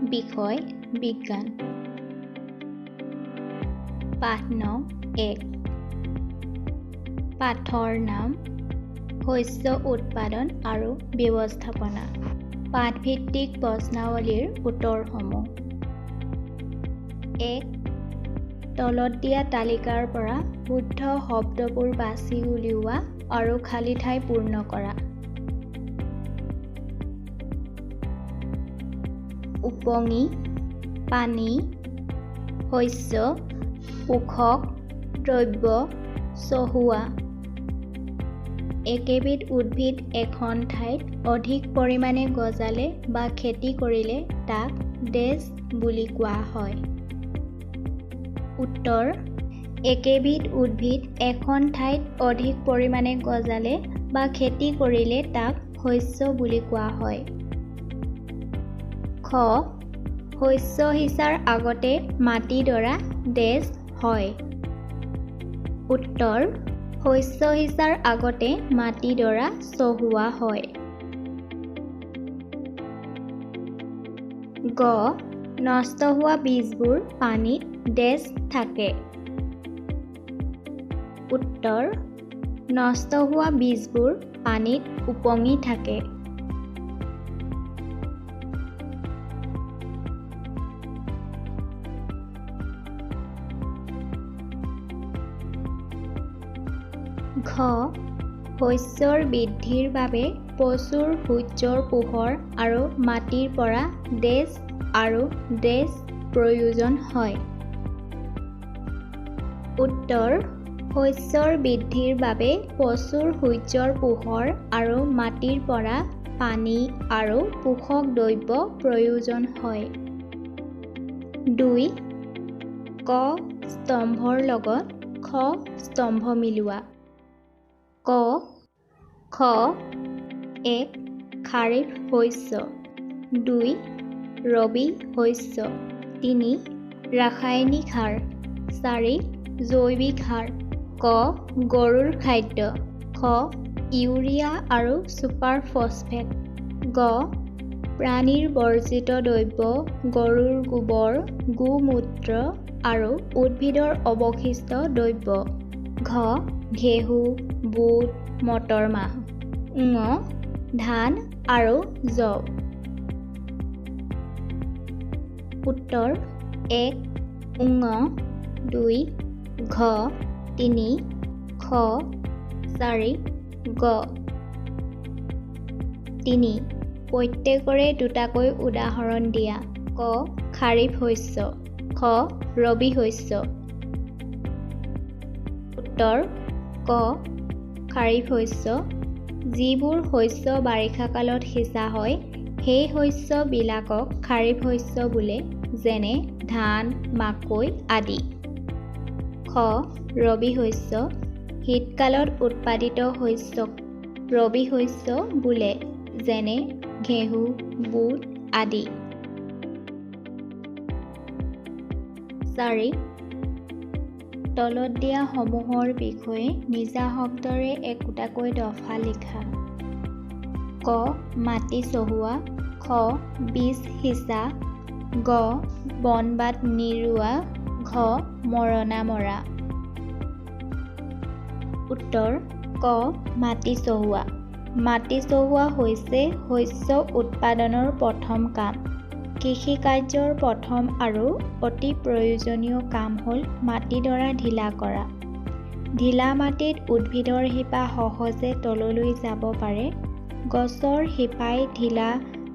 বিষয় বিজ্ঞান। পাঠ নং 1। পাঠৰ নাম শস্য উৎপাদন আৰু ব্যৱস্থাপনা। পাঠভিত্তিক প্ৰশ্নাৱলীৰ উত্তৰসমূহ। 1। তলত দিয়া তালিকাৰ পৰা শুদ্ধ শব্দবোৰ বাছি উলিওৱা আৰু খালী ঠাই পূৰ্ণ কৰা। উপঙি, পানী, শস্য, পোষক দ্ৰব্য, চহোৱা। একেবিধ উদ্ভিদ এখন ঠাইত অধিক পৰিমাণে গজালে বা খেতি কৰিলে তাক ডেছ বুলি কোৱা হয়। উত্তৰ: একেবিধ উদ্ভিদ এখন ঠাইত অধিক পৰিমাণে গজালে বা খেতি কৰিলে তাক শস্য বুলি কোৱা হয়। খ. শস্য সিঁচাৰ আগতে মাটিডৰা ডেছ হয়। উত্তৰ: শস্য সিঁচাৰ আগতে মাটিডৰা চহোৱা হয়। গ. নষ্ট হোৱা বীজবোৰ পানীত ডেছ থাকে। উত্তৰ: নষ্ট হোৱা বীজবোৰ পানীত উপঙি থাকে। ঘ. শস্যৰ বৃদ্ধিৰ বাবে প্ৰচুৰ সূৰ্যৰ পোহৰ আৰু মাটিৰ পৰা ডেছ আৰু ডেছ প্ৰয়োজন হয়। উত্তৰ: শস্যৰ বৃদ্ধিৰ বাবে প্ৰচুৰ সূৰ্যৰ পোহৰ আৰু মাটিৰ পৰা পানী আৰু পোষক দ্ৰব্য প্ৰয়োজন হয়। 2. ক স্তম্ভৰ লগত খ স্তম্ভ মিলোৱা। ক, খ। 1. খাৰিফ শস্য। 2. ৰবি শস্য। 3. ৰাসায়নিক সাৰ। 4. জৈৱিক সাৰ। ক. গৰুৰ খাদ্য। খ. ইউৰিয়া আৰু ছুপাৰ ফছফেট। গ. প্ৰাণীৰ বৰ্জিত দ্ৰব্য, গৰুৰ গোবৰ, গোমূত্ৰ আৰু উদ্ভিদৰ অৱশিষ্ট দ্ৰব্য। ঘ. ঘেঁহু, বুট, মটৰ মাহ। ঙ. ধান আৰু যৱ। উত্তৰ: 1. ঙ, 2. ঘ, 3. খ, 4. গ। 3. প্ৰত্যেকৰে দুটাকৈ উদাহৰণ দিয়া। ক. খাৰিফ শস্য। খ. ৰবি শস্য। উত্তৰ: ক. খাৰিফ শস্য। যিবোৰ শস্য বাৰিষা কালত সিঁচা হয় সেই শস্যবিলাকক খাৰিফ শস্য বোলে, যেনে ধান, মাকৈ আদি। খ. ৰবি শস্য। শীতকালত উৎপাদিত শস্যক ৰবি শস্য বোলে, যেনে ঘেঁহু, বুট আদি। 4. তলত দিয়া সমূহৰ বিষয়ে নিজা শব্দৰে একোটাকৈ দফা লিখা। ক. মাটি চহোৱা। খ. বীজ সিঁচা। গ. বন-বাত নিৰোৱা। ঘ. মৰণা মৰা। উত্তৰ: ক. মাটি চহোৱা। মাটি চহোৱা হৈছে শস্য উৎপাদনৰ প্ৰথম কাম। কৃষিকাৰ্যৰ প্ৰথম আৰু অতি প্ৰয়োজনীয় কাম হ'ল মাটিডৰা ঢিলা কৰা। ঢিলা মাটিত উদ্ভিদৰ শিপা সহজে তললৈ যাব পাৰে। গছৰ শিপাই ঢিলা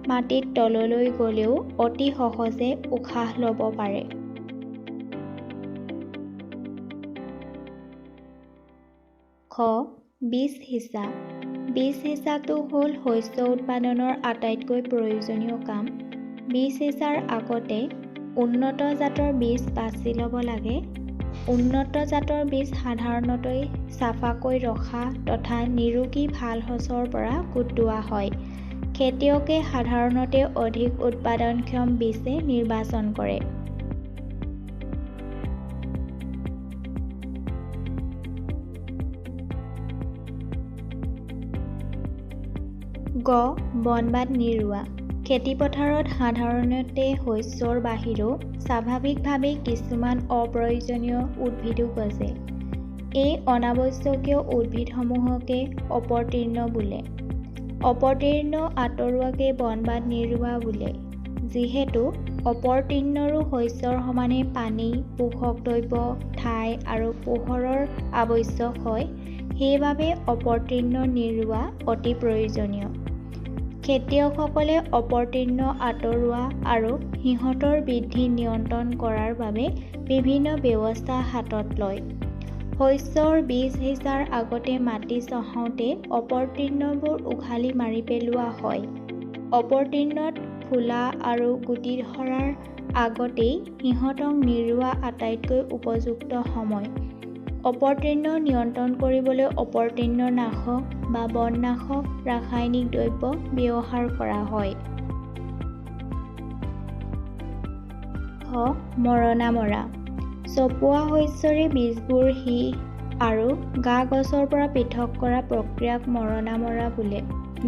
মাটিত তললৈ গ'লেও অতি সহজে উশাহ ল'ব পাৰে। খ. বীজ সিঁচা। বীজ সিঁচাটো হ'ল শস্য উৎপাদনৰ আটাইতকৈ প্ৰয়োজনীয় কাম। বীজ সিঁচাৰ আগতে উন্নত জাতৰ বীজ বাছি ল'ব লাগে। উন্নত জাতৰ বীজ সাধাৰণতে চাফাকৈ ৰখা তথা নিৰোগী ভাল সঁচৰ পৰা গোটোৱা হয়। খেতিয়কে সাধাৰণতে অধিক উৎপাদনক্ষম বীজহে নিৰ্বাচন কৰে। গ. বন-বাত নিৰোৱা। খেতিপথাৰত সাধাৰণতে শস্যৰ বাহিৰেও স্বাভাৱিকভাৱেই কিছুমান অপ্ৰয়োজনীয় উদ্ভিদো গজে। এই অনাৱশ্যকীয় উদ্ভিদসমূহকে অপতৃণ বোলে। অপতৃণ আঁতৰোৱাকে বন বা নিৰোৱা বোলে। যিহেতু অপতৃণৰো শস্যৰ সমানে পানী, পোষক দ্ৰব্য, ঠাই আৰু পোহৰৰ আৱশ্যক হয়, সেইবাবে অপতৃণ নিৰোৱা অতি প্ৰয়োজনীয়। খেতিয়কসকলে অপতৃণ আঁতৰোৱা আৰু সিহঁতৰ বৃদ্ধি নিয়ন্ত্ৰণ কৰাৰ বাবে বিভিন্ন ব্যৱস্থা হাতত লয়। শস্যৰ বীজ সিঁচাৰ আগতে মাটি চহাওঁতে অপতৃণবোৰ উঘালি মাৰি পেলোৱা হয়। অপতৃণত ফুলা আৰু গুটি ধৰাৰ আগতেই সিহঁতক নিৰোৱা আটাইতকৈ উপযুক্ত সময়। অপতৃণ নিয়ন্ত্ৰণ কৰিবলৈ অপতৃণনাশক বা বননাশক ৰাসায়নিক দ্ৰব্য ব্যৱহাৰ কৰা হয়। ঘ. মৰণা মৰা। চপোৱা শস্যৰে বীজবোৰ সীহ আৰু গা-গছৰ পৰা পৃথক কৰা প্ৰক্ৰিয়াক মৰণা মৰা বোলে।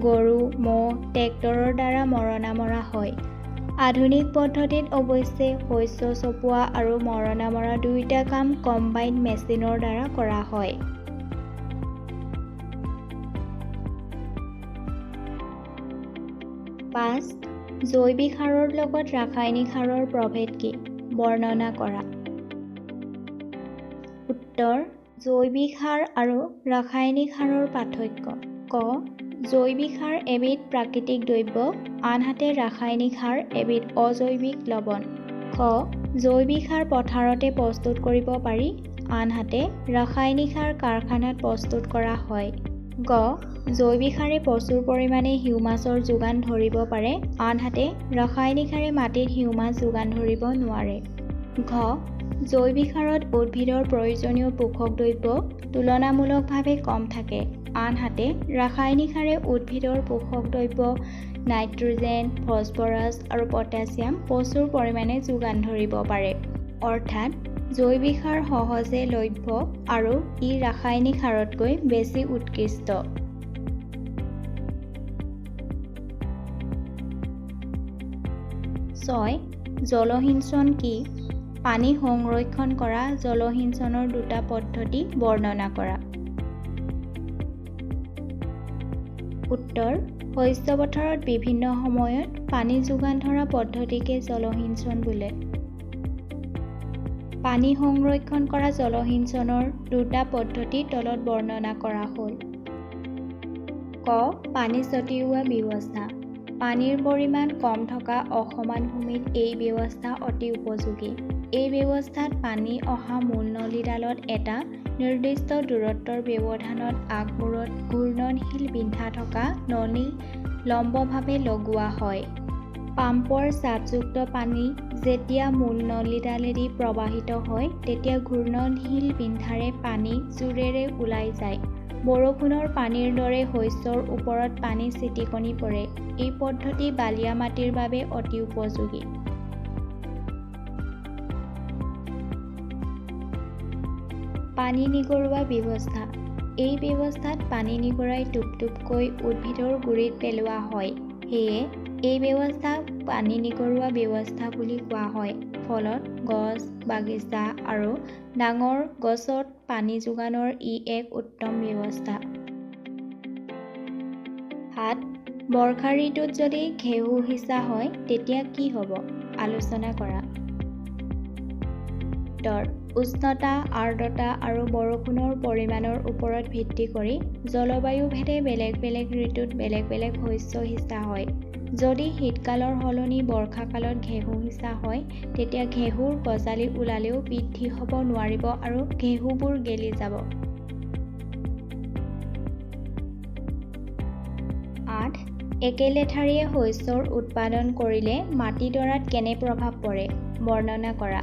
গৰু, ম'হ, ট্ৰেক্টৰৰ দ্বাৰা মৰণা মৰা হয়। আধুনিক পদ্ধতিত অৱশ্যে শস্য চপোৱা আৰু মৰণা মৰা দুয়োটা কাম কম্বাইন মেচিনৰ দ্বাৰা কৰা হয়। 5. জৈৱিক সাৰৰ লগত ৰাসায়নিক সাৰৰ প্ৰভেদ কি? বৰ্ণনা কৰা। উত্তৰ: জৈৱিক সাৰ আৰু ৰাসায়নিক সাৰৰ পাৰ্থক্য। ক. জৈৱিক সাৰ এবিধ প্ৰাকৃতিক দ্ৰব্য, আনহাতে ৰাসায়নিক সাৰ এবিধ অজৈৱিক লৱণ। খ. জৈৱিক সাৰ পথাৰতে প্ৰস্তুত কৰিব পাৰি, আনহাতে ৰাসায়নিক সাৰ কাৰখানাত প্ৰস্তুত কৰা হয়। গ. জৈৱিক সাৰে প্ৰচুৰ পৰিমাণে হিউমাছৰ যোগান ধৰিব পাৰে, আনহাতে ৰাসায়নিক সাৰে মাটিত হিউমাছ যোগান ধৰিব নোৱাৰে। ঘ. জৈৱিক সাৰত উদ্ভিদৰ প্ৰয়োজনীয় পোষক দ্ৰব্য তুলনামূলকভাৱে কম থাকে, আনহাতে ৰাসায়নিক সাৰে উদ্ভিদৰ পোষক দ্ৰব্য নাইট্ৰজেন, ফছফৰাছ আৰু পটাছিয়াম প্ৰচুৰ পৰিমাণে যোগান ধৰিব পাৰে। অৰ্থাৎ জৈৱিক সাৰ সহজে লভ্য আৰু ই ৰাসায়নিক সাৰতকৈ বেছি উৎকৃষ্ট। 6. জলসিঞ্চন কি? পানী সংৰক্ষণ কৰা জলসিঞ্চনৰ দুটা পদ্ধতি বৰ্ণনা কৰা। উত্তৰ: শস্য পথাৰত বিভিন্ন সময়ত পানী যোগান ধৰা পদ্ধতিকে জলসিঞ্চন বোলে। পানী সংৰক্ষণ কৰা জলসিঞ্চনৰ দুটা পদ্ধতি তলত বৰ্ণনা কৰা হ'ল। ক. পানী ছটিওৱা ব্যৱস্থা। পানীৰ পৰিমাণ কম থকা অসমান ভূমিত এই ব্যৱস্থা অতি উপযোগী। এই ব্যৱস্থাত পানী অহা মূল নলীডালত এটা নিৰ্দিষ্ট দূৰত্বৰ ব্যৱধানত আগমূৰত ঘূৰ্ণনশীল বিন্ধা থকা নলী লম্বভাৱে লগোৱা হয়। পাম্পৰ চাপযুক্ত পানী যেতিয়া মূল নলীডালেদি প্ৰবাহিত হয়, তেতিয়া ঘূৰ্ণনশীল বিন্ধাৰে পানী জোৰেৰে ওলাই যায়। বৰষুণৰ পানীৰ দৰে শস্যৰ ওপৰত পানী ছিটিকনি পৰে। এই পদ্ধতি বালিয়া মাটিৰ বাবে অতি উপযোগী। পানী নিগৰোৱা ব্যৱস্থা। এই ব্যৱস্থাত পানী নিগৰাই টোপ টোপকৈ উদ্ভিদৰ গুৰিত পেলোৱা হয়। সেয়ে এই ব্যৱস্থাক পানী নিগৰোৱা ব্যৱস্থা বুলি কোৱা হয়। ফলত গছ, বাগিচা আৰু ডাঙৰ গছত পানী যোগানৰ ই এক উত্তম ব্যৱস্থা। 7. বৰ্ষা ঋতুত যদি ঘেঁহু সিঁচা হয় তেতিয়া কি হ'ব? আলোচনা কৰা। উত্তৰ: উষ্ণতা, আৰ্দ্ৰতা আৰু বৰষুণৰ পৰিমাণৰ ওপৰত ভিত্তি কৰি জলবায়ুভেদে বেলেগ বেলেগ ঋতুত বেলেগ বেলেগ শস্য সিঁচা হয়। যদি শীতকালৰ সলনি বৰ্ষাকালত ঘেঁহু সিঁচা হয়, তেতিয়া ঘেঁহুৰ গজালি ওলালেও বৃদ্ধি হ'ব নোৱাৰিব আৰু ঘেঁহুবোৰ গেলি যাব। 8. একেলেথাৰিয়ে শস্যৰ উৎপাদন কৰিলে মাটিডৰাত কেনে প্ৰভাৱ পৰে? বৰ্ণনা কৰা।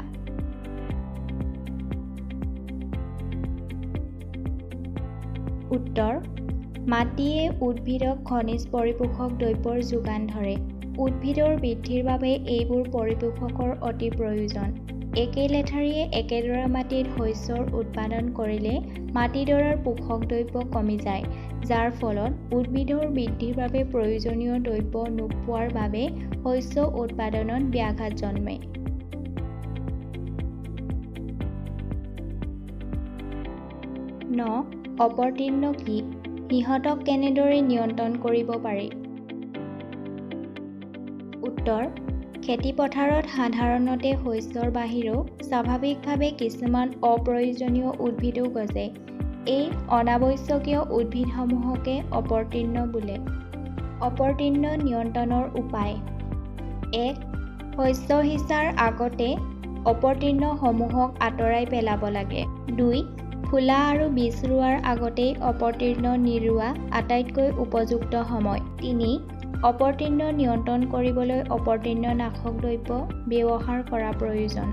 উত্তৰ: মাটিয়ে উদ্ভিদক খনিজ পৰিপোষক দ্ৰব্যৰ যোগান ধৰে। উদ্ভিদৰ বৃদ্ধিৰ বাবে এইবোৰ পৰিপোষকৰ অতি প্ৰয়োজন। একে লেঠাৰিয়ে একেডৰা মাটিত শস্যৰ উৎপাদন কৰিলে মাটিডৰাৰ পোষক দ্ৰব্য কমি যায়, যাৰ ফলত উদ্ভিদৰ বৃদ্ধিৰ বাবে প্ৰয়োজনীয় দ্ৰব্য নোপোৱাৰ বাবে শস্য উৎপাদনত ব্যাঘাত জন্মে। 9, অপতৃণ কি? সিহঁতক কেনেদৰে নিয়ন্ত্ৰণ কৰিব পাৰি? উত্তৰ, খেতিপথাৰত সাধাৰণতে শস্যৰ বাহিৰেও স্বাভাৱিকভাৱে কিছুমান অপ্ৰয়োজনীয় উদ্ভিদো গজে। এই অনাৱশ্যকীয় উদ্ভিদসমূহকে অপতৃণ বোলে। অপতৃণ নিয়ন্ত্ৰণৰ উপায়। 1, শস্য সিঁচাৰ আগতে অপতৃণসমূহক আঁতৰাই পেলাব লাগে। 2, ফুলা আৰু বীজ ৰোৱাৰ আগতেই অপতৃণ নিৰোৱা আটাইতকৈ উপযুক্ত সময়। 3, অপতৃণ নিয়ন্ত্ৰণ কৰিবলৈ অপতৃণনাশক দ্ৰব্য ব্যৱহাৰ কৰা প্ৰয়োজন।